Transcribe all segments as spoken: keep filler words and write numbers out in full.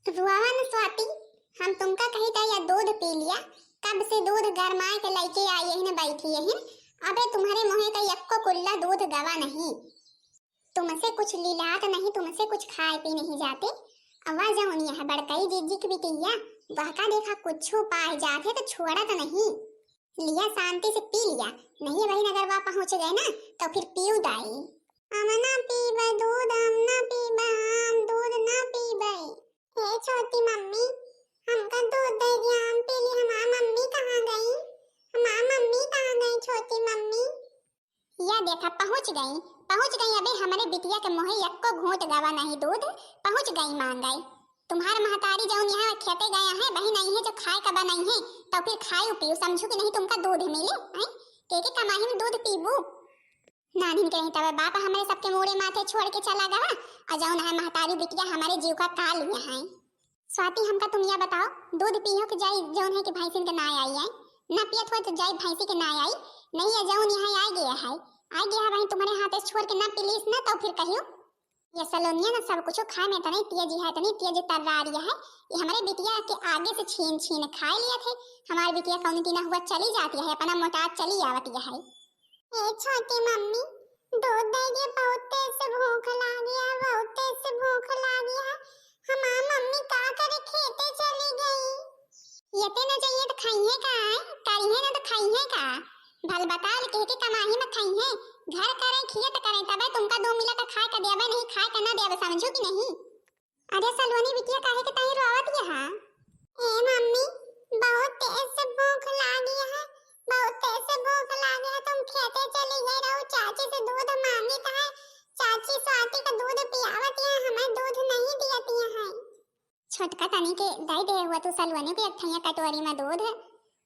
रोवा न स्वाति, हम तुमका कही त या दूध पी लिया, कब से दूध गरमाए के लइके आई यही न बैठी यही, अबे तुम्हरे मुँहे का यक्को कुल्ला दूध गवा नहीं। तुमसे कुछ लीलात नहीं, तुमसे कुछ खाए पी नहीं जाते। अवा जौन यह बड़कई जिज्जी की बिटिया, वह का देखा कुछ पाए जाते तो छोड़त नहीं। लिया शांति से पी लिया, नहीं बहिन अगर वह पहुँच गए ना तो फिर पीऊ दाई। हम ना पीबे दूध, हम ना पीबे, हम दूध ना पीबे। हे छोटी मम्मी, हमका दूध दे दिया, हम पी ली। हमार मम्मी कहाँ गई? हमार मम्मी कहाँ गई, छोटी मम्मी? या देखा, पहुँच गई, पहुँच गई। अबे हमरे बिटिया के मुँहे यक्को घूंट गवा नहीं दूध, पहुँच गई मांगई। तुम्हार महतारी जौन यहाँ खेते गया है, वही नहीं है जो खाए का बनाई है, तो फिर खाए पियो, समझू कि नहीं तुमका दूध मिले, हैं? के के कमाई में दूध पीबू? नानिन के नहीं तबे बाप हमरे सबके मूड़े माथे छोड़ के चला गवा, और जौन है महतारी बिटिया हमरे जीव का काल हुए हैं। स्वाति, हमका तुम या बताओ, दूध पीहो के जाई जौन है कि भैंसिन के नाय आई है? ना पियत हो तो जाई भैंसी के नाय आई, नहीं है जौन यहाँ आए गया है, आए गया है वहीं तुम्हारे हाथे छोड़ के ना पिलीस ना तो फिर कहियो। ये सलोनिया ना सब कुछ खाए में इतनी तेज है, इतनी तेज तर्रार है, ये हमरे बिटिया के आगे से छीन छीन खाए लिया थे। हमारे बिटिया कौन की ना हुआ चली जाती है, अपना मोटात चली आवती है। ए छोटी मम्मी, दूध दे दिया, बहुत तेज से भूख लागी है, बहुत तेज से भूख लागी है। हमार मम्मी का करे, खेते चली गई। ये ते न जाइए तो खाइए का है, करिए ना तो खाइए का। भल बताल के के कमाही में खाइए, घर करे, खेत करे, तबे तुमका दो मिला का खाए का देवे, नहीं खाए का ना देवे, समझू कि नहीं? अरे सलोनी बिटिया, काहे के ताई रोवत यहा? ए मम्मी, बहुत तेज से भूख लागी है, बहुत तेज से भूख लागी है। तुम खेते चली गई रहो, चाची से दूध मांगित है, चाची स्वाति का दूध पियावत है, हमें दूध नहीं दियत है। छोटका तनी के दे दे हुआ तू सलोनी के एक ठैया कटोरी में दूध,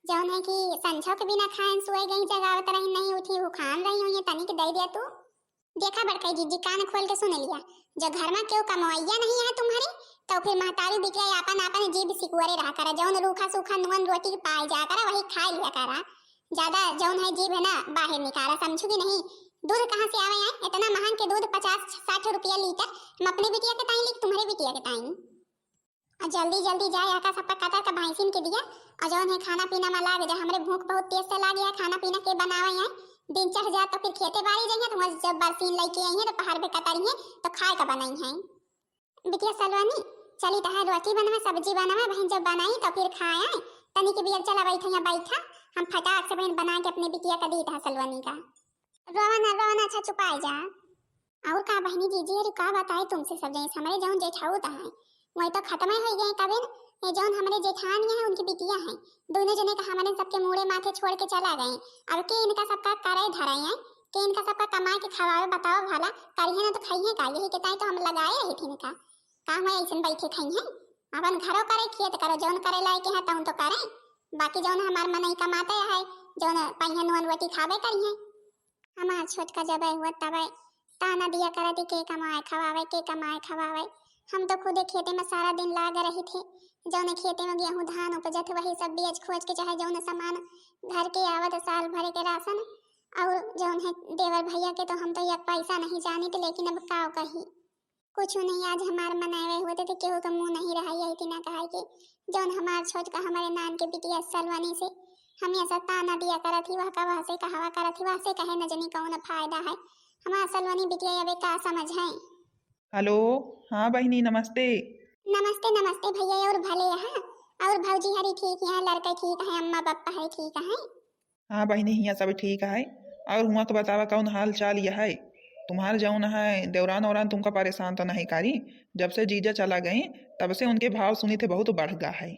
जौन है कि संझो के बिना खाए सोए गई, जगावत रही, नहीं उठी, उखान रही हुई, तनी के दे दिया तू। देखा बड़कई जिज्जी, कान खोल के सुन लिया, जो घर में केहू कमवैया नहीं है तुम्हारे, तो फिर महतारी बिटिया आपन आपन जीभ सिकुअरे रहा करा, जौन रूखा सूखा नून रोटी पाए जा करा, वही खाए लिया करा। ज्यादा जौन है जीभ है ना, बाहर निकाला, समझू कि नहीं? दूध कहाँ से आवे आए? इतना महंग के दूध, पचास साठ रुपया लीटर, हम अपने बिटिया के ताई ली कि तुम्हारे बिटिया के ताई? आ जल्दी जल्दी जाए, आका सबका कतर का भैंसिन के दिया, और जौन है खाना पीना में लाग जा, हमरे भूख बहुत तेज से लागे है, खाना पीना के बनावे है, दिन चढ़ जाए तो फिर खेते बाड़ी जाइए, तो वहाँ जब बरसीन लेके आई है तो पहाड़ पे कतरी है तो खाए का बनाई है। बिटिया सलोनी, चली तहार रोटी बनवे, सब्जी बनवे, बहन जब बनाई तो फिर खाए आए, तनी के बियर चला बैठा, यहाँ बैठा, हम फटाक से बहन बना के अपने बिटिया का दी तहा सलोनी का। रोवा ना, रोवा ना, अच्छा चुपाए जा। और का बहनी जीजी, अरे का बताए तुमसे सब जैसे हमरे जौन जेठाऊ त हैं, वही तो खत्म हो गए कबे न। ये जौन हमरे जेठान है, उनकी बिटिया है, दोनों जने का हमरे सबके मूड़े माथे छोड़ के चला गए। अब के इनका सबका करे धरे हैं, के इनका सबका कमाए के खवावे, बताओ भला, करिए ना तो खाइए का, यही के ताई तो हम लगाए रही थी इनका। का हुआ ऐसन बैठे खाई हैं, अपन घरों करे, खेत करो, जौन करे लायक है तौन तो करे, बाकी जौन हमार मनई कमाते है, जौन पहिए नून रोटी खावे करिए। हमार छोटका जबे हुआ तबे ताना दिया करती, "के कमाए खवावे, के कमाए खवावे।" हम तो खुदे खेते में सारा दिन लाग रही थे, जौन खेते में गेहूं धान उपजत वही सब बेच खोज के, चाहे जौन सामान घर के आवत साल भर के राशन, और जौन है देवर भैया के तो हम तो एक पैसा नहीं जानी थे, लेकिन अब का कही, कुछ नहीं। आज हमार मनावे हुए थे तो केहू का मुंह नहीं रहा यही तीना कहा कि जौन हमार छोटका हमारे नान के बिटिया सलवानी से हमेशा ताना दिया करत ही, वह का वह से कहवा करत ही, वह से कहे न जनी कौन फायदा है। हमार सलवानी बिटिया अबे का समझ है। हेलो, हाँ बहिनी, नमस्ते। नमस्ते, नमस्ते भैया, और भले है? और भौजी हरी ठीक है, लड़के ठीक है, अम्मा पापा है ठीक है? हाँ बहिनी, हियाँ सब ठीक है। और हुआं के बतावा, कौन हाल चाल यह है? तुम्हार जौन है देवरान ओरान तुमका परेशान तो नहीं करी? जब से जीजा चला गए तब से उनके भाव सुनी थे बहुत बढ़ गा है।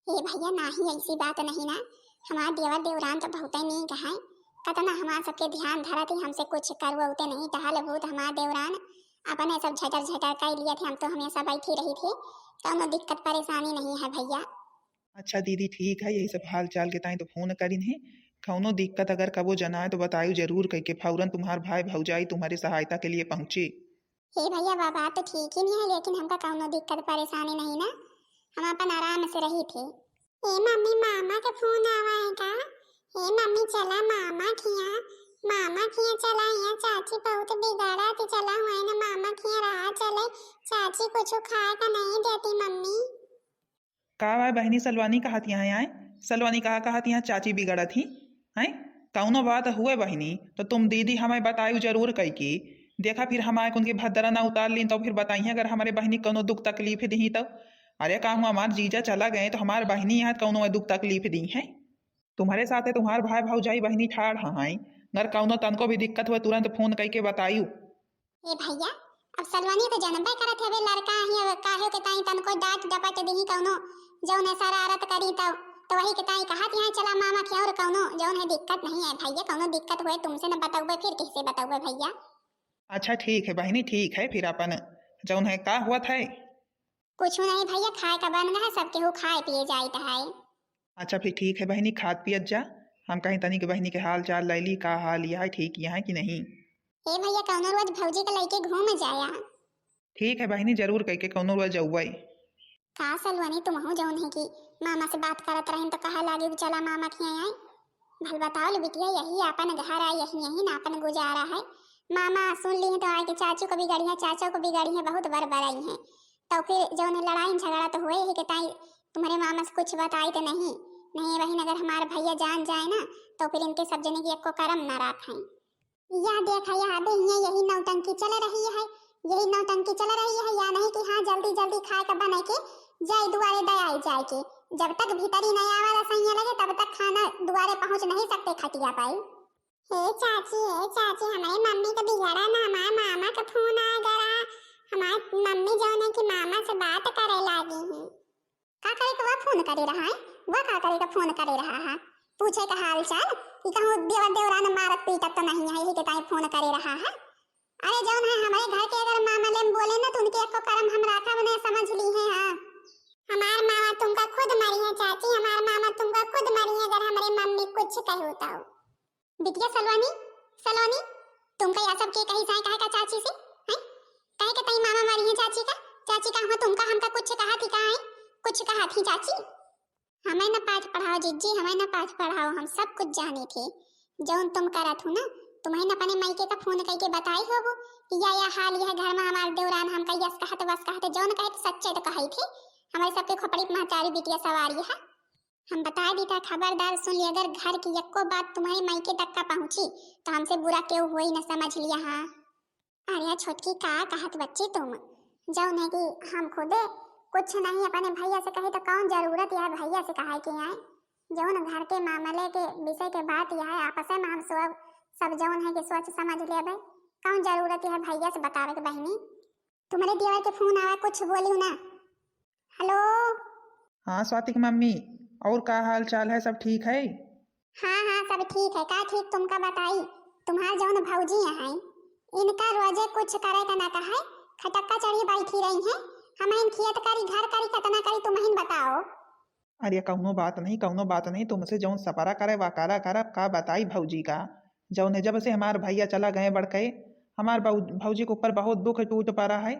हे भैया, नाही, ऐसी बात नहीं ना, हमार देवर देवरान तो बहुत ही नीक है, कतना हमार सबके ध्यान धरत ही, हमसे कुछ करवते नहीं, टहल भूत हमार देवरान अपने सब झटर झटर कर लिए थे, हम तो हमेशा बैठी रही थे, कौनो दिक्कत परेशानी नहीं है भैया। अच्छा दीदी, ठीक है, यही सब हाल चाल के ताई तो फोन करिन है। कौनो दिक्कत अगर कबो जनाए तो बतायु जरूर, कह के फौरन तुम्हार भाई भौजाई तुम्हारे सहायता के लिए पहुँचे। हे भैया, बाबा तो ठीक ही नहीं है, लेकिन हमका कौनो दिक्कत परेशानी नहीं ना, हम अपन आराम से रही थे। ए मम्मी, मामा के फोन आवा है का? ए मम्मी, चला मामा खिया, मामा खिया चला, यहाँ चाची बहुत बिगाड़ा थी, चला हुआ ना मामा खिया रहा चले, चाची कुछ खाए का नहीं देती मम्मी। का बाय बहिनी, सलवानी कहत यहाँ आए? सलवानी कहा कहत यहाँ चाची बिगड़त ही? हैं? कौनो बात हुए बहिनी, तो तुम दीदी हमें बतायु जरूर कइके। देखा फिर हमारे उनके भद्रा ना उतार लीन, तो फिर बताइए अगर हमारे बहिनी कौनो दुख तकलीफ दी तो। अरे का हुआ, हमार जीजा चला गए तो हमार बहिनी यहाँ कौनो दुख तकलीफ दी है? तुम्हारे साथे तुम्हार भाई भौजाई बहिनी ठाड़ हैं, अगर कौनो तनको भी दिक्कत हुए तुरंत फोन कइके बतायु। ए भैया, अब सलवानी तो जनबे करत हवे, लड़का ही अब काहे के ताई तनको डांट डपट देही कौनो, जौन है शरारत करी तो, तो वही के ताई कहत यहाँ चला मामा के, और कौनो जौन है दिक्कत नहीं है भैया, कौनो दिक्कत हुए तुमसे न बतौबे, फिर किससे बतौबे भैया? अच्छा ठीक है बहिनी, ठीक है, फिर अपन जौन है का हुआ था? कुछ नहीं भैया, खाए का बन गया है, सब केहू खाए पिए जाइत है। अच्छा फिर ठीक है बहिनी, खात पियत जा। हम कहीं तनी के बहिनी के हाल चाल लैली, का हाल यह है, ठीक यह है कि नहीं? ए भैया, कौनो रोज भौजी के लइके घूम जाया। ठीक है बहिनी, जरूर कइके कौनो रोज जौबे। का सलवानी, तुमहू जौन है कि मामा से बात करत रहिन तो कहा लागे कि चला मामा के यहाँ आई। भल बताओ ले बिटिया, यही आपन घर है, यही यही ना आपन गुजारा है। मामा सुन ली तो आके चाचू को बिगड़ी है, चाचो को बिगड़ी है, बहुत बरबराई है। तो फिर जौन है लड़ाई झगड़ा तो हुए ही के ताई तुम्हारे मामा से कुछ बताई तो नहीं। नहीं बहिन, अगर हमार भैया जान जाए ना तो फिर इनके सब जने की एको करम ना राखें। यह देखा, यह अबे हियाँ यही नौटंकी चल रही है, यही नौटंकी चल रही है या नहीं कि हाँ जल्दी जल्दी खाए का बने के जाए दुआरे दयाई जाए के। जब तक भीतरी नहीं आवा रसोइया लगे तब तक खाना दुआरे पहुँच नहीं सकते खटिया पाई। हे चाची, हे चाची, हमारे मम्मी का बिगड़ा ना, हमारे मामा का फोन आ गया। हमारे मम्मी जौन है कि मामा से बात करे लागी हैं। का करे के वह फोन करे रहा है? वह का करे का फोन करे रहा है? पूछे का हाल चाल कि कहूँ देवर देवरान मारत पीटत तो नहीं है, यही के ताई फोन करे रहा है। अरे जौन है हमारे घर के अगर मामले में बोले ना तो उनके एको करम हम राखा बने समझ ली है। हाँ, हमार मामा तुमका खुद मारी है चाची, हमार मामा तुमका खुद मारी है अगर हमारे मम्मी कुछ कहू तो। बिटिया सलोनी, सलोनी, तुमका यह सब के कही जाए काहे का चाची से? हैं? काहे के तई मामा मारी है चाची का? चाची का हुआ तुमका हमका कुछ कहा थी का है? कुछ कहा थी चाची? हमें ना पाठ पढ़ाओ जिज्जी, हमें ना पाठ पढ़ाओ, हम सब कुछ जाने थे। जौन तुम करत हो ना, तुम्हें न अपने मायके का फोन करके बताई होबो कि या, या हाल यह घर में हमार देवरान हमका यस कहत वस कहत, जौन कहे तो सच्चे तो कहे थे। हमारे सबके खोपड़ी पे महतारी बिटिया सवारी है। हम बताए दी था, खबरदार सुन लिया, अगर घर की यक्को बात तुम्हारे मायके तक का पहुँची तो हमसे बुरा केहू होई न समझ लिया। हाँ, अरे छोटकी, का कहत बच्ची तुम, जौन है कि हम खुदे कुछ नहीं अपने भैया से कही तो कौन जरूरत यह भैया से कहे के आए? जौन घर के मामले के विषय के बात यह आपस में हम सब, सब जौन है कि सोच समझ लेबे, कौन जरूरत यह भैया से बतावे के बहिनी? तुम्हारे देवर के फोन आवा, कुछ बोलू ना। हेलो। हाँ स्वाति की मम्मी, और का हाल चाल है, सब ठीक है? हाँ हाँ, सब ठीक है। का ठीक तुमका बताई, तुम्हार जौन भौजी हैं, इनका रोजे कुछ करे का ना कहे, खटक्का चढ़ी बैठी रही हैं। हम इन खेत करी, घर करी, कितना करी, तुम ही बताओ। अरे कौनो बात नहीं, कौनो बात नहीं, तुमसे जौन सपरा करे वा करा करब, का बताई भौजी का। जौन है जब से हमार भैया चला गए बड़के, हमार भौ-, भौजी के ऊपर बहुत दुख टूट पड़ा है।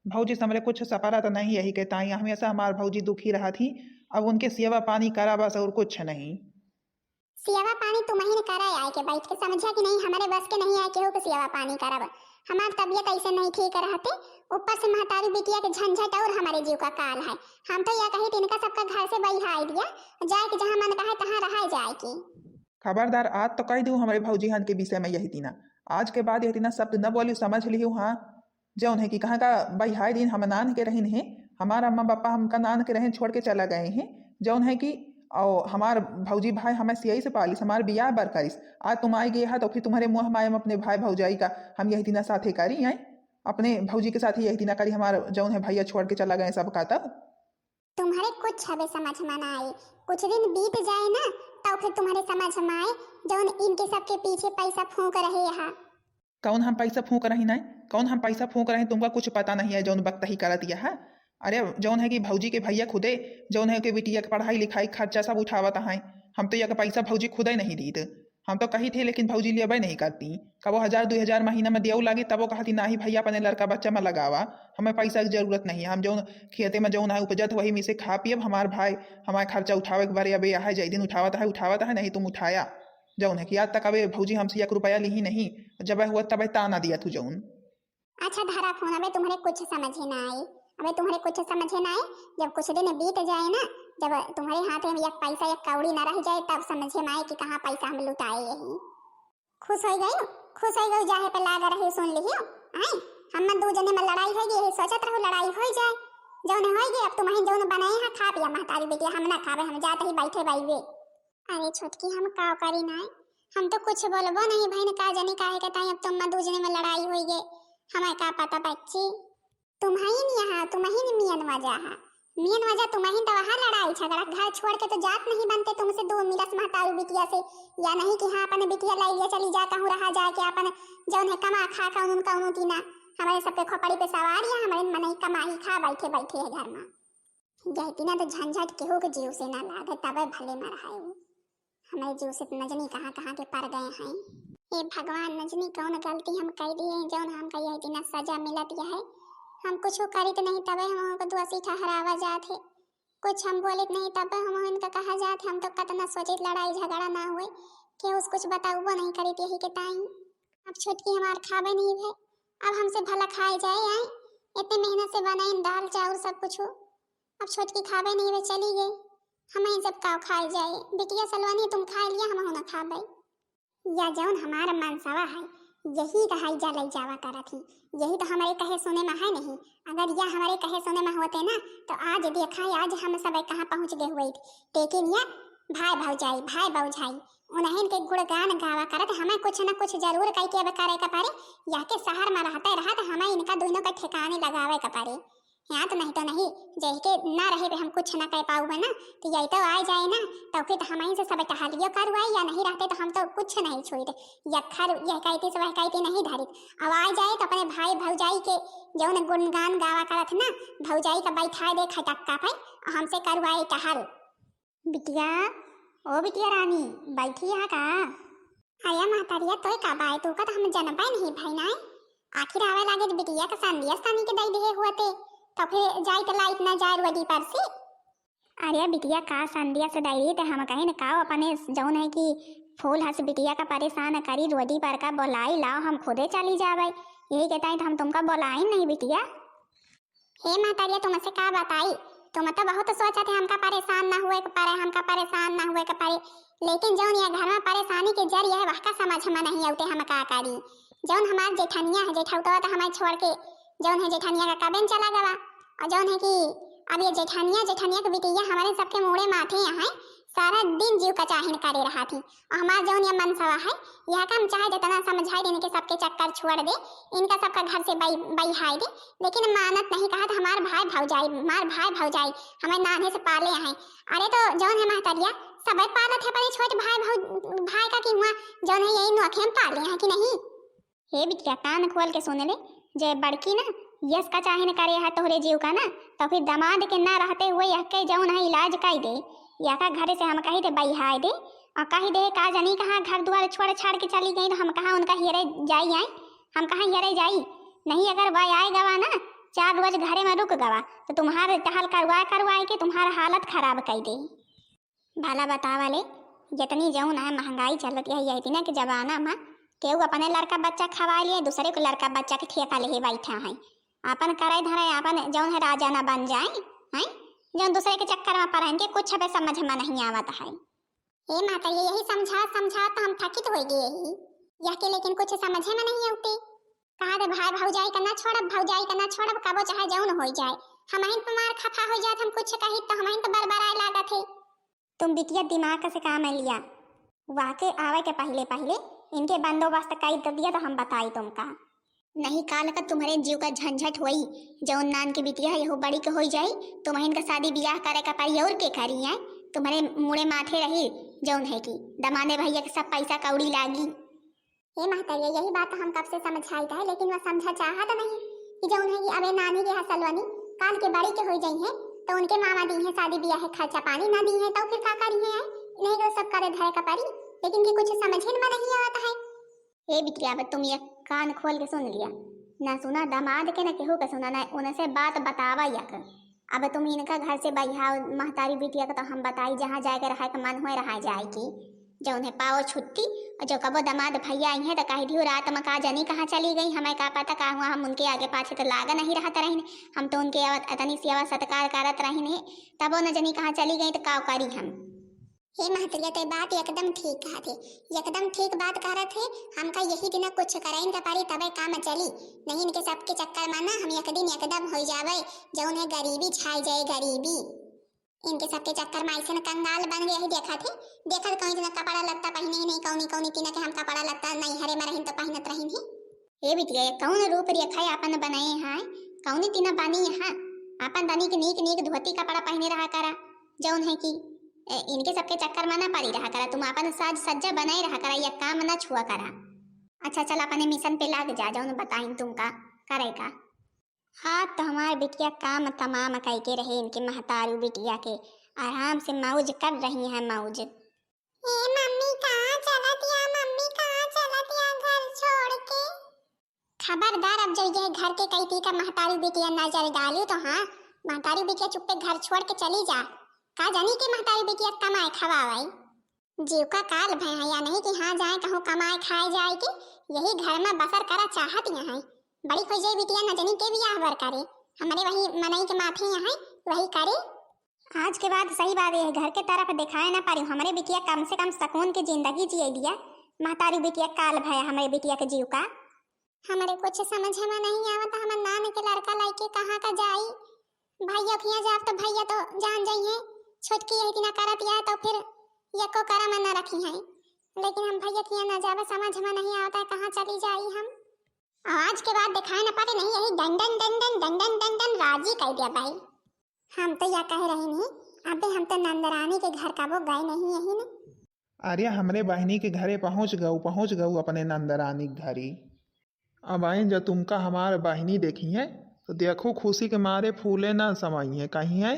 भौजी से हमरे कुछ सपरा तो नहीं, यही के ताई हमेशा हमार भौजी दुखी रहा थी। अब उनके सेवा पानी करा बस, और कुछ नहीं। सेवा पानी तुम ही करा आए के बैठ के, समझा कि नहीं? हमारे बस के नहीं आए केहू के सेवा पानी करब। हमार तबीयत ऐसे नहीं ठीक रहते, ऊपर से महतारी बिटिया के झंझट और हमारे जीव का काल है। हम तो यह कही इनका सबका घर से बहियाई दिया, जाए के जहाँ मन कहे तहाँ रहा जाए के। खबरदार, आज तो कह दू हमारे भौजी हन के विषय में यही तीना, आज के बाद यह तीना शब्द न बोलियो, समझ लियो। हाँ, जौन है कि कहाँ का बहियाई दिन हम नान के रहिन है, हमारा अम्मा पापा हमका नान के रहिन, छोड़ के चला गए हैं। जौन है कि और हमार भौजी भाई हमें सियाई से पालिस, हमार बियाह बर करिस। आज तुम आई गए हा तो फिर तुम्हारे मुँह मायम अपने भाई भौजाई का हम यही तीना साथे करी आए, अपने भौजी के साथ ही यही तीना करी, हमार जौन है भैया छोड़ के चला गए सबका। तब तुम्हारे कुछ हबे समझ में ना आए, कुछ दिन बीत जाए ना, तब फिर तुम्हारे समझ में आए, जौन इनके सबके पीछे पैसा फूंक रहे हा। कौन हम पैसा फूंक रही ना, कौन हम पैसा फूंक रही, तुमका कुछ पता नहीं है, जौन बकतही करत यह है। अरे जौन है कि भौजी के भैया खुदे, जौन है कि बिटिया के पढ़ाई लिखाई खर्चा सब उठावत हैं, हम तो यह पैसा भौजी खुदे नहीं दीत। हम तो कही थे, लेकिन भौजी लेबे नहीं करती। कबो हजार दुई हजार महीना में देऊ लागी, तबो कहती, "नाही भैया, अपने लड़का बच्चा में लगावा, हमें पैसा की जरूरत नहीं है, हम जौन खेते में जौन है उपजत, वही में से खा पियब, हमार भाई हमारे खर्चा उठावे के बारे अबे है, जय दिन उठावत है, उठावत है, नहीं तुम उठाया।" जौन है कि आज तक अबे भौजी हमसे एक रुपया ली ही नहीं, जब हुआ तबे ताना दिया तू जौन। अच्छा धरा फोन, अबे तुम्हारे कुछ समझे ना आए, अबे तुम्हारे कुछ समझे ना आए। जब कुछ दिन बीत जाए ना, जब तुम्हरे हाथे में एक पैसा, एक कौड़ी ना रह जाए, तब समझे में आए कि कहाँ पैसा हम लुटाए यही। खुश होइ गई, खुश होइ गई, जाहे पे लाग रही सुन लिहियो। आए, हम दू जने में लड़ाई होइ गई, यही सोचत रहो लड़ाई होइ जाए। जौन होइ गई, अब तुम्हें जौन बनाए हैं खा पिया महतारी बिटिया, हम ना खावे, हम जात ही बैठे बाईवे। अरे छोटकी, हम का करी ना, हम तो कुछ बोलबो नहीं भइन, का जानी काहे के ताई अब तुम दू जने में लड़ाई होइ गई, हमें का पता बच्ची। तुम्हइन यहाँ, तुम्हइन मेन वजह है, मेन वजह तुम्हइन तो वहाँ लड़ाई झगड़ा, घर छोड़ के तो जात नहीं बनते तुमसे दो मिलस महतारू बिटिया से, या नहीं कि हाँ अपन बिटिया लाई लिया चली जा कहूँ रहा जाए के अपन जौन है कमा खा का उनका उन्हों दीना, हमारे सबके खोपड़ी पे सवार या हमारे मनई कमाई खा बैठे बैठे है घर में। गहती ना तो झंझट केहू के जीव से ना लागे, तबे भले मर है वो। हमारे जीव से तो न जानी कहाँ कहाँ के पर गए हैं। हे भगवान, न जानी कौन गलती हम कर दिए हैं, जौन हमका यह इतना सजा मिलत यह है। हम कुछ करित नहीं, तबे हम उनको दोषी ठहरावा जात है। कुछ हम बोलित नहीं, तबे हम इनका कहा जात है। हम तो कतना सोचित लड़ाई झगड़ा ना हुए, केहू से कुछ बताउबो नहीं करित यही के ताई। अब छोटकी हमार खावे नहीं है, अब हमसे भला खाए जाए आई। इतने मेहनत से बनाइन दाल चाउर सब कुछ, अब छोटकी खावे नहीं वे चली गई। हम ही सब का खाए जाए, बिटिया सलवानी तुम खाए लिया, हम ना खाबे। या जौन हमार मनसवा है, यही कहाई जा लई जावा करत ही। यही तो हमारे कहे सुने में है नहीं। अगर या हमारे कहे सुने में होते ना, तो आज देखा है, आज हम सब कहाँ पहुँच गए हुए। लेकिन या भाई भौजाई, भाई भौजाई, उन्हें के गुणगान गावा करत हमें कुछ न कुछ जरूर कह के अब करे के पड़े। या के शहर में रहते रहत हमें इनका दोनों का ठिकाने लगावे के पड़े। या तो नहीं तो नहीं, जैके ना रहे पे हम कुछ ना कह पाऊबे ना, तो यही तो आ जाए ना, तो फिर तो हम ही से सब टहलियो करवाए, या नहीं रहते तो हम तो कुछ नहीं छुईत। यह खर, यह कहती से वह कहती नहीं धरित। अब आ जाए तो अपने भाई भौजाई के जौन गुणगान गावा करत ना, भौजाई का बैठा दे खटक्का पे, और हमसे करवाए टहल। बिटिया, ओ बिटिया रानी, बैठी यहाँ का? अरे महतरिया, तोय का बाय, तू का तो हम जनबे नहीं भई नाय। आखिर आवे लागे तो बिटिया का संदेश तनी के दई दिहे हुआ ते, तो फिर जाई तो लाइट ना जाए रोडी पर से। अरे बिटिया का संदेश दई रही ते हम कहे न का अपने जौन है कि फूल हस बिटिया का परेशान करी, रोडी पर का बोलाई लाओ, हम खुदे चली जावे। यही के ताई तो हम तुमका बोलाई नहीं बिटिया। हे महतरिया, तुमसे का बताई, तुम तो बहुत सोचत है, हमका परेशान ना हुए के पड़े, हमका परेशान ना हुए के पड़े, लेकिन जौन यह घर में परेशानी के जरिया है, वहका समझ में नहीं आउते, हम का करी। जौन हमार जेठनिया है, जेठौतवा तो हमें छोड़ के जौन है जेठनिया का कबेन चला गवा, और जौन है कि अब ये जेठनिया, जेठनिया के बिटिया हमारे सबके मूड़े माथे यहाँ है, सारा दिन जीव कचाहिन करे रहा थी। और हमार जौन ये मनसवा है, यह का हम चाहे जितना समझाई दे, इनके सबके चक्कर छोड़ दे, इनका सबका घर से बई-, बइहाई दे, लेकिन मानत नहीं, कहत हमार भाई भौजाई, हमार भाई भौजाई हमें नान्हे से पाले हैं। अरे तो जौन है महतरिया, सबे पालत है अपने छोट भाई भौ-, भाई का कि हुआ जौन है यही नोखे में पाले हैं कि नहीं? हे बिटिया, कान खोल के सुन ले, जे बड़की ना यस कचाहिन करे है तोहरे जीव का ना, तो फिर दामाद के ना रहते हुए यह के जौन है इलाज कई दे, या का घरे से हम कही दे बइहाय दे, और कही दे का जानी कहाँ घर दुआर छोड़ छाड़ के चली गई, तो हम कहाँ उनका हेरे जाई आई, हम कहाँ हेरे जाई। नहीं अगर वह आए गवा ना, चार रोज घरे में रुक गवा, तो तुम्हार टहल करवाए करवाए के तुम्हार हालत खराब कई दे। भला बतावा ले, जितनी जौन है महंगाई चलत है, यही दिना के जमाना में केहू अपने लड़का बच्चा खवाए लिए, दूसरे के लड़का बच्चा के ठेका लेहे बैठा है। आपन करे धरे, आपन जौन है राजा ना बन जाए, हैं? जौन दूसरे के चक्कर में पड़े, इनके कुछ अबे समझ में नहीं आवत है। हे माता, ये यही समझा समझा तो हम थकित हो गए ही। यह के लेकिन कुछ समझे में नहीं आउते। कहा दे भाई भौजाई का ना छोड़ब, भौजाई का ना छोड़ब, कबो चाहे जौन हो जाए। हमहिन पे मार खफा हो जात, हम कुछ कही तो हमहिन तो बरबराए लागत है। तुम बिटिया दिमाग से काम लिया, वाके आवे के पहिले पहिले इनके बंदोबस्त कई तो दिया तो हम बताई तुमका। नहीं काल का तुम्हरे जीव का झंझट होई, जौन नान के बिटिया है यहू बड़ी के होई जाई, तुम्हरे इनका शादी बियाह करे का पड़ी और के करी है, तुम्हरे मुड़े माथे रही, जौन है कि दमाने भैया के सब पैसा कौड़ी लागी। हे महतरिया, यही बात हम कब से समझाइत है, लेकिन वह समझा चाहत नहीं कि जौन है कि अबे नानी के हसलवनी काल के बड़ी के होई जाई है, तो उनके मामा दी है शादी बियाह खर्चा पानी ना दी है, तो फिर का करी है? नहीं तो सब करे धरे का पड़ी, लेकिन कि कुछ समझे में नहीं आवत है। हे बिटिया, अब तुम ये कान खोल के सुन लिया, ना सुना दामाद के, ना केहू के सुना, ना उनसे बात बतावा यक। अब तुम इनका घर से बइहाओ महतारी बिटिया के, तो हम बताई जहाँ जाए के रहे के मन होए रहा जाए की। जौन है पाओ छुट्टी, और जो कबो दामाद भैया आई हैं तो कह दियो रात में का जनी कहाँ चली गई, हमें का पता का हुआ, हम उनके आगे पाछे तो लागा नहीं रहत रहिन, हम तो उनके अवत अतनी सेवा सत्कार करत रहिन है, तबो न जनी कहाँ चली गई तो का करी हम। हे महतरिया, ते बात एकदम ठीक कहत है, एकदम ठीक बात करत है। हमका यही दिना कुछ करइन का परी, तबे काम चली, नहीं इनके सबके चक्कर में ना हम एक दिन एकदम हो जावे, जौन है गरीबी छाई जाए, गरीबी। इनके सबके चक्कर में ऐसे न कंगाल बन गए है। देखत है, देखत कौन इतना कपड़ा लत्ता पहने ही नहीं, कौनी कौनी तीना के हम कपड़ा लत्ता नहीं हरे में रहिन तो पहनत रहिन है। हे बिटिया, ये कौन रूप रेखा है आपन बनाए हैं, कौनी तीना बनी है, आपन तनिक नीक नीक धोती कपड़ा पहने रहा करा, जौन है कि ए, इनके सबके चक्कर में ना पड़ी रहा करा, तुम आपन साज सज्जा बनाए रहा करा, या काम ना छुआ करा। अच्छा चल, अपने मिशन पे लाग जा, जौन बताइन तुमका करे का। हाँ, तो हमार बिटिया काम तमाम कई के रहे, इनके महतारू बिटिया के आराम से मौज कर रही हैं, मौज। ए मम्मी, कहाँ चलत या? मम्मी, कहाँ चलत या घर छोड़ के? खबरदार, अब जो ये घर के कई ती का महतारी बिटिया नजर डाली तो हाँ, महतारी बिटिया चुप्पे घर छोड़ के चली जा। का जानी के महतारी बिटिया कमाए खवावे। जीव का काल भय है या नहीं कि हाँ जाए कहूँ कमाए खाए जाए के, यही घर में बसर करा चाहत यहाँ है। बड़ी खोजे बिटिया न जानी के बियाह बर करे, हमरे वही मनई के माथे यहाँ है, वही करे। आज के बाद सही बात ये है, घर के तरफ दिखाए ना पारी, हमरे बिटिया कम से कम सकून के जिंदगी जिए दिया। महतारी बिटिया काल भय हमरे बिटिया के जीव का। हमरे कुछ समझ में नहीं आवत, हमर नान के लड़का लइके कहाँ का जाई? भैया खिया जाब तो भैया तो जान जाइए, छोटकी यही दिना करत या तो फिर यको करा में न रखी है, लेकिन हम भैया खिया न जाबे, समझ में नहीं आवत है कहाँ चली जाई हम। आज के बाद दिखाए न पड़े नहीं, यही डंडन डंडन डंडन डंडन राजी कह दिया भाई। हम तो या कह रही नहीं, अबे हम तो नंदरानी के घर कबो गए नहीं यही न। अरे हमरे बहिनी के घरे पहुँच गऊ, पहुँच गऊ अपने नंदरानी के घरी। अब आइन जब तुमका हमार बहिनी देखी है तो देखो खुशी के मारे फूले ना समाई है, कही है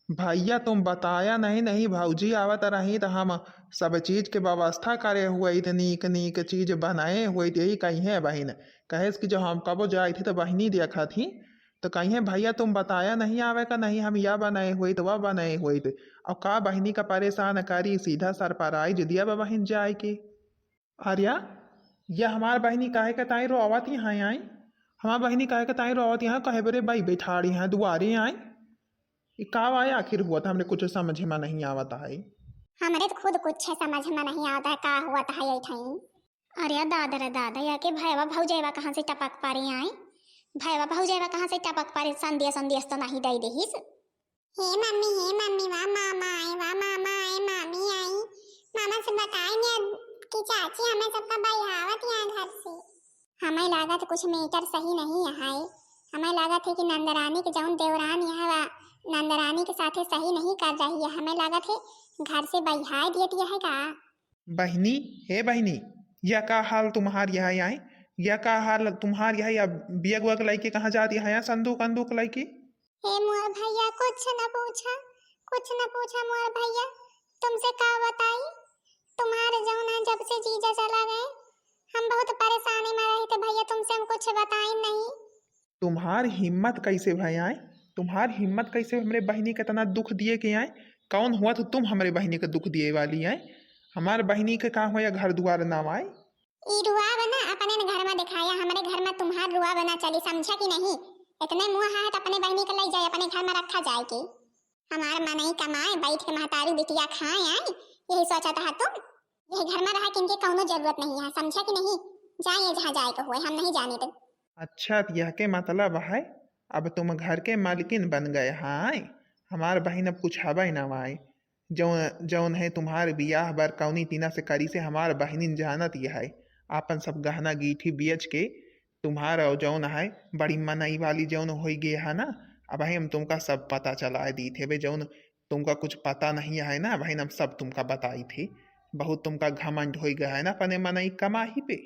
भैया तुम बताया नहीं, नहीं भौजी आवत रही तो हम सब चीज के व्यवस्था करे हुए थे, नीक नीक चीज बनाए हुए थे, यही कही है बहिन। कहे कि जो हम कबो जाए थे तो बहिनी देखा थी तो कही है भैया तुम बताया नहीं आवे का, नहीं हम या बनाए हुए थे, वह बनाए हुए थे। और का बहिनी का परेशान करी, सीधा सरप्राइज दिया बा बहिन जाए के। आर्या, या हमार बहिनी काहे के ताई रोवत यहाँ आई? हमार बहिनी काहे के ताई रोवत यहाँ? कहे बरे बाई बैठाड़ी हैं दुआरे आई। ई का आए आखिर हुआ था, हमरे कुछ समझ में नहीं आवत है। हमरे तो खुद कुछ समझ में नहीं आवत है का हुआ था ये ठाई। अरे दादा रे दादा, या के भैवा भौजैवा कहाँ से टपक पड़े आई? भैवा भौजैवा कहाँ से टपक पड़े? संदेश संदेश तो नहीं दे देहिस। हे मम्मी, हे मम्मी, वा मामा आए, वा मामा आए, मामी आई। मामा से बताए ने कि चाची हमें सबका बहियावत यहाँ घर से। हमें लागत कुछ मीटर सही नहीं है। हमें लागत है कि नंदरानी के जौन देवरान यहाँ वा, नंदरानी के साथे सही नहीं कर रही है। हमें लागत है घर से बहियाए दिए दिया है का। बहिनी, हे बहिनी, यह का हाल तुम्हार यहाँ आए? यह का हाल तुम्हार यहाँ, या बियग वग लइके कहाँ जात यहाँ, या संदूक अंदूक लइके? हे मोर भैया, कुछ न पूछा, कुछ न पूछा मोर भैया, तुमसे का बताई, तुम्हारे जौन है जब से जीजा चला गए, हम बहुत परेशानी में रहे थे भैया, तुमसे हम कुछ बताई नहीं। तुम्हार हिम्मत कैसे भय आए? तुम्हार हिम्मत कैसे हमरे बहिनी के इतना दुख दिए के आए? कौन हुआ तो तुम हमरे बहिनी के दुख दिए वाली आए? हमार बहिनी के का हुआ या घर दुआर ना आए? ई रुआब ना अपने न घर में दिखाया, हमरे घर में तुम्हार रुआब ना चली, समझा कि नहीं? इतने मुँह है तो अपने बहिनी के ले जाए, अपने घर में रखा जाए के। हमार मनई कमाए, बैठ के महतारी बिटिया खाए आए, यही सोचा था तुम। यही घर में रहा किनके कौनो जरूरत नहीं है, समझा कि नहीं? जाए जहाँ जाए के हुए, हम नहीं जाने दे। अच्छा, तो यह के मतलब है अब तुम घर के मालकिन बन गए हैं? हमार बहिन अब कुछ हबै ना आए। जौन, जौन है तुम्हार बियाह बर कौनी तीना से करी से हमार बहिनिन जानत यह है। आपन सब गहना गीठी बेच के तुम्हार और जौन है बड़ी मनई वाली जौन होई गे है ना, अब हम तुमका सब पता चलाए दी थे। बे जौन तुमका कुछ पता नहीं है ना, बहिन हम सब तुमका बताई थे। बहुत तुमका घमंड होई गया है ना अपने मनई कमाही पे।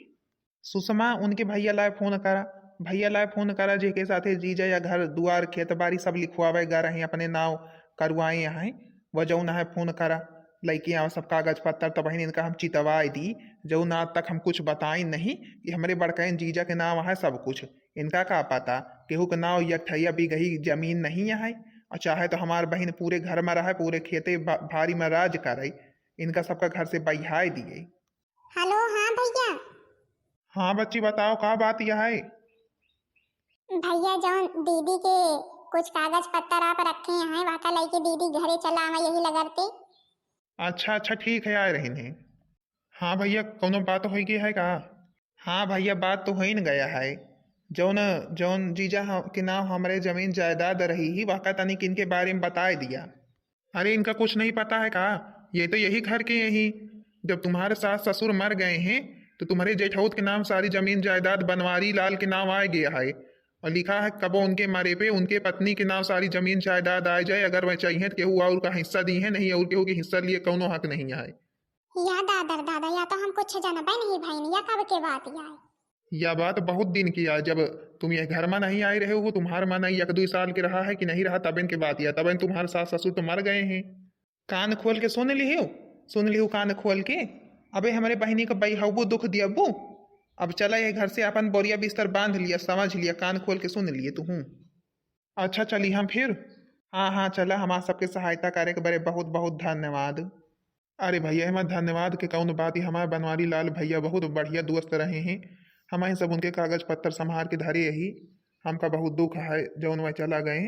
सुषमा उनके भैया लाए फोन करा, भैया लाए फोन करा, जेके साथे जीजा या घर दुआर खेत बाड़ी सब लिखवावे गा रहे अपने नाव करवाए हैं। वह जौन है फोन करा, लइके आवा सब कागज पत्तर, तब बहिन इनका हम चितवाए दी, जौन आज तक हम कुछ बताइन नहीं कि हमरे बड़कैन जीजा के नाव है सब कुछ। इनका का पता, केहू के नाव एक ठैया बिगही जमीन नहीं है, और चाहे तो हमार बहिन पूरे घर में रहे, पूरे खेते बा-, बाड़ी में राज करे। इनका सबका घर से बहियाए दिए। हेलो, हाँ भैया। हाँ बच्ची, बताओ का बात यह है? भैया, जौन दीदी के कुछ कागज पत्तर आप रखे हैं, वहाँ का लइके दीदी घरे चला आवा यही लगरते। अच्छा अच्छा, ठीक है, आए रहिन है। हाँ भैया, कौनो बात होइ गई है का? हाँ भैया, बात तो होइन गया है। जौन जौन जीजा ह-, के नाम हमरे जमीन जायदाद रही ही, वहका तनिक इनके बारे में बताए दिया। अरे, इनका कुछ नहीं पता है का? ये तो यही घर के हैं ही। जब तुम्हारे सास ससुर मर गए हैं, तो तुम्हारे जेठौत के नाम सारी जमीन जायदाद बनवारी लाल के नाम आ गया है। और लिखा है, कबो उनके मरे पे उनके पत्नी के नाम सारी जमीन जायदाद आ जाए, अगर वह चाहिए तो केहू और का हिस्सा दी है, नहीं और केहू के हिस्सा लिए कौनो हक नहीं है। या दादर दादा, या तो हम कुछ जानबे नहीं भैन, या कब के बात या है? या बात बहुत दिन की है, जब तुम यह घर में नहीं आए रहे हो, तुम्हार मन एक दुई साल के रहा है कि नहीं रहा, तबेन के बात या, तबेन तुम्हारे सास ससुर तो मर गए हैं। कान खोल के सुन लिहियो, सुन लिहु कान खोल के। अबे हमरे बहिनी के बइहबू दुख दियबू। अब चला ये घर से अपन बोरिया बिस्तर बांध लिया, समझ लिया, कान खोल के सुन लिए तू। अच्छा चली हम फिर। हाँ हाँ चला, हमार सबके सहायता करे के बरे बहुत बहुत धन्यवाद। अरे भैया, एमा धन्यवाद के कौन बात, ये हमार बनवारी लाल भैया बहुत बढ़िया दोस्त रहे हैं। हम ही सब उनके कागज पत्तर संभार के धरे यही। हमका बहुत दुख है जौन वह चला गए,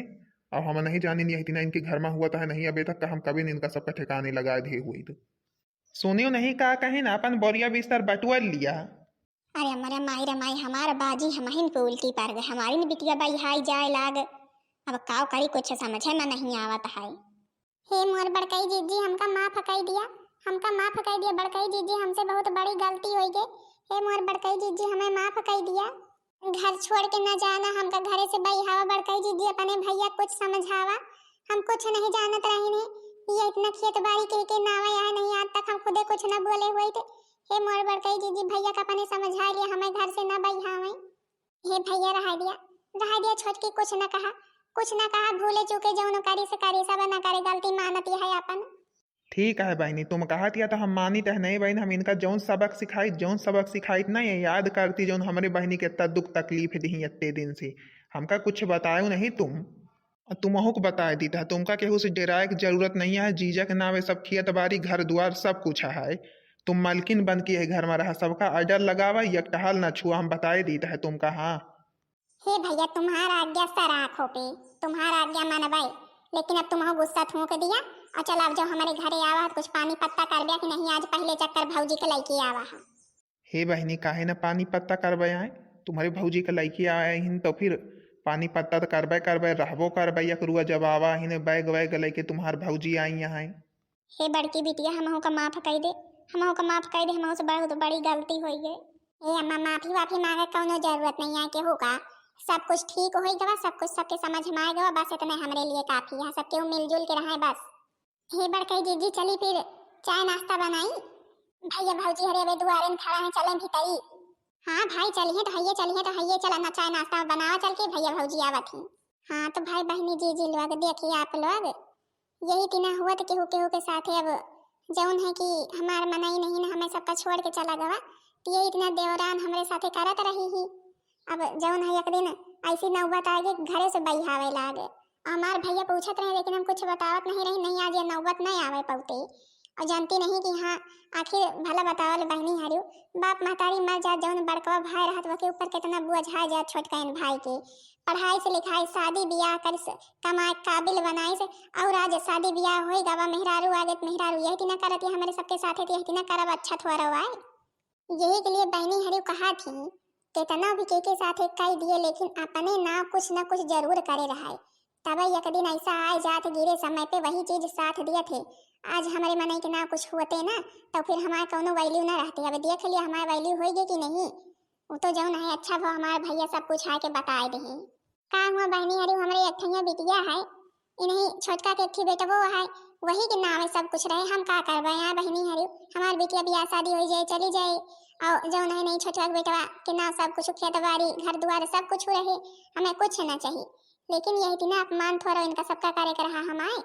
और हम नहीं जानिन यही तिना इनके घर में हुआ था नहीं, अबे तक का हम कभी इनका सबका ठिकाने लगा दिए हुई तो। सुनियो नहीं का कहे ना, अपन बोरिया बिस्तर बटुअर लिया। अरे मरे माई रे माई, हमार बाजी हमहिन पे उल्टी पड़ गए, हमारी न बिटिया बहियाई जाए लाग। अब काव करी, कुछ समझे में नहीं आवत है। हे मोर बड़कई जीजी, हमका माफ कई दिया, हमका माफ कई दिया बड़कई जीजी, हमसे बहुत बड़ी गलती होई गई। हे मोर बड़कई जीजी, हमें माफ कई दिया। घर छोड़ के न जाना, हमका घरे से बहियावा बड़कई जीजी, अपने भैया कुछ समझावा, हम कुछ नहीं जानत रहिन है। ये इतना खेत बाड़ी के, के नावा यहाँ नहीं, आज तक हम खुदे कुछ न बोले हुए थे। हे मोर बड़कई जीजी, भैया का अपने समझा लिया, हमें घर से न बहियावे। हे भैया, रहा दिया, रहा दिया छोटकी, कुछ न कहा, कुछ न कहा, भूले चूके जौन करी से करी, सब न करे, गलती मानत यह है अपन। ठीक है बहिनी, तुम कहत या तो हम मानित है नहीं बहिन, हम इनका जौन सबक सिखाई, जौन सबक सिखाई ना ये याद करती, जौन हमरे बहिनी के इतना दुख तकलीफ दी इतने दिन से, हमका कुछ बतायो नहीं तुम। और तुमहू को बताए दीत है, तुमका केहू से डेराए के जरूरत नहीं है, जीजा के नावे सब खेत बारी घर द्वार सब कुछ है। तुम मालकिन बन के यही घर में रहा, सबका order लगावा, एक टहल ना छुआ, हम बताए दीत है तुमका। हाँ। हे भैया, तुम्हार आज्ञा सर आँखों पे, तुम्हार आज्ञा मनबे, लेकिन अब तुमहू गुस्सा थूक दिया। और चल, अब जो हमरे घरे आवा है, कुछ पानी पत्ता करबे कि नहीं, आज पहले चक्कर भौजी के लइके आवा है। हे बहिनी, काहे न पानी पत्ता करबे आए, तुम्हारे भौजी के लइके आए हिन तो फिर पानी पत्ता तो करबे करबे, रहबो करबे, एक रुआ जब आवा हिन बैग वैग लेके तुम्हार भौजी आई यहाँ। हे बड़की बिटिया, हमहू का माफ कई दे, हमहू का माफ कई दे, हमहू से बहुत बड़ी गलती होई गई। हे अम्मा, माफी वाफी मांगे कौनो जरूरत नहीं है केहू का, सब कुछ ठीक होई गवा, सब कुछ सबके समझ में आ गवा, बस इतने हमरे लिए काफी है, सब केहू मिलजुल के रहे बस। हे बड़कई जीजी, चली फिर चाय नाश्ता बनाई, भैया भौजी हरे अबे दुआरे में खड़ा है, चले भीतरी। हाँ भाई, चलिए तो हइये, चलिए तो हइये, चला ना चाय नाश्ता बनावा चल के, भैया भौजी आवत ही। हाँ तो भाई बहिनी जीजी लोग, देखिए आप लोग, यही तिना हुआ तो केहू केहू के साथे अब जौन है कि हमार मनई नहीं ना हमें सबका छोड़ के चला गवा, तो यही तिना देवरान हमरे साथे करत रही ही। अब जौन है एक दिन ऐसी नौबत आ गई, घरे से बहियावे लागे। हमार भैया पूछत रहे, लेकिन हम कुछ बतावत नहीं रही, नहीं आज ये नौबत नहीं आवे पौते। और जानती नहीं कि हाँ, आखिर भला बतावल बहनी हरियो, बाप महतारी मर जा, जौन बड़कवा भाई रहत, वके ऊपर कितना बोझ आ जा छोटकन भाई के। पढ़ाई से लिखाई, शादी ब्याह कर से, कमाए काबिल बनाई से, और आज शादी ब्याह होई गवा, मेहरारू आ गए, मेहरारू यही तिना करत, ये हमारे सबके साथे तो यही तिना करब, अच्छा थोड़ा आए। यही के लिए बहनी हरियो कहा थी, केतना भी के के साथे कई दिए, लेकिन अपने नाव कुछ न कुछ जरूर करे रहाए। तब एक दिन ऐसा आए जात गिरे समय पे वही चीज साथ दिया थे। आज हमारे मनई के नाव कुछ होते ना, तो फिर हमारे कौनो value ना रहते। अब देख लिया हमारे value होई गई कि नहीं। वो तो जौन है अच्छा भा हमारे भैया सब कुछ आके बताए दे। का हुआ बहनी हरियो, हमरे एक ठैया बिटिया है, इन्हीं छोटका के एक ठे बेटवो है, वही के नाम है सब कुछ रहे, हम का करबे यार बहनी हरियो, हमार बिटिया बियाह शादी हो जाए, चली जाए, और जौन है नहीं छोटका के बेटवा के नाम सब कुछ, खेत बाड़ी, घर दुआर सब कुछ रहे, हमें कुछ ना चाहिए। लेकिन यही तिना अपमान थोड़ा इनका सबका करे के रहा हमारे।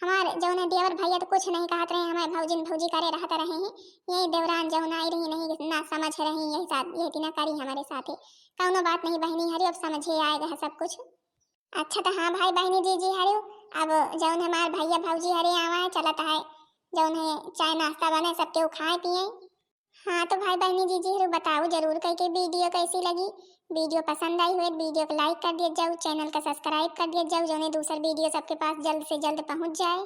हमार जौन है देवर भैया तो कुछ नहीं कहत रहे, हमारे भौजिन भौजी करे रहत रहे हैं। यही देवरान जौन आई रही नहीं ना समझ रही, यही साथ, यही तिना करी हमारे साथे। कौनो बात नहीं बहनी हरियो, अब समझे आएगा है सब कुछ। अच्छा तो हाँ भाई बहनी जीजी हरियो, अब जौन हमार भैया भौजी हरे आवा है, चलत है जौन है चाय नाश्ता बने, सबके उ खाए पिए। हाँ तो भाई बहनी जीजी हरू बताओ जरूर कह के वीडियो कैसी लगी। वीडियो पसंद आई हुए तो वीडियो को लाइक कर दिया जाओ, चैनल का सब्सक्राइब कर दिया जाओ, जौने दूसर वीडियो सबके पास जल्द से जल्द पहुँच जाए।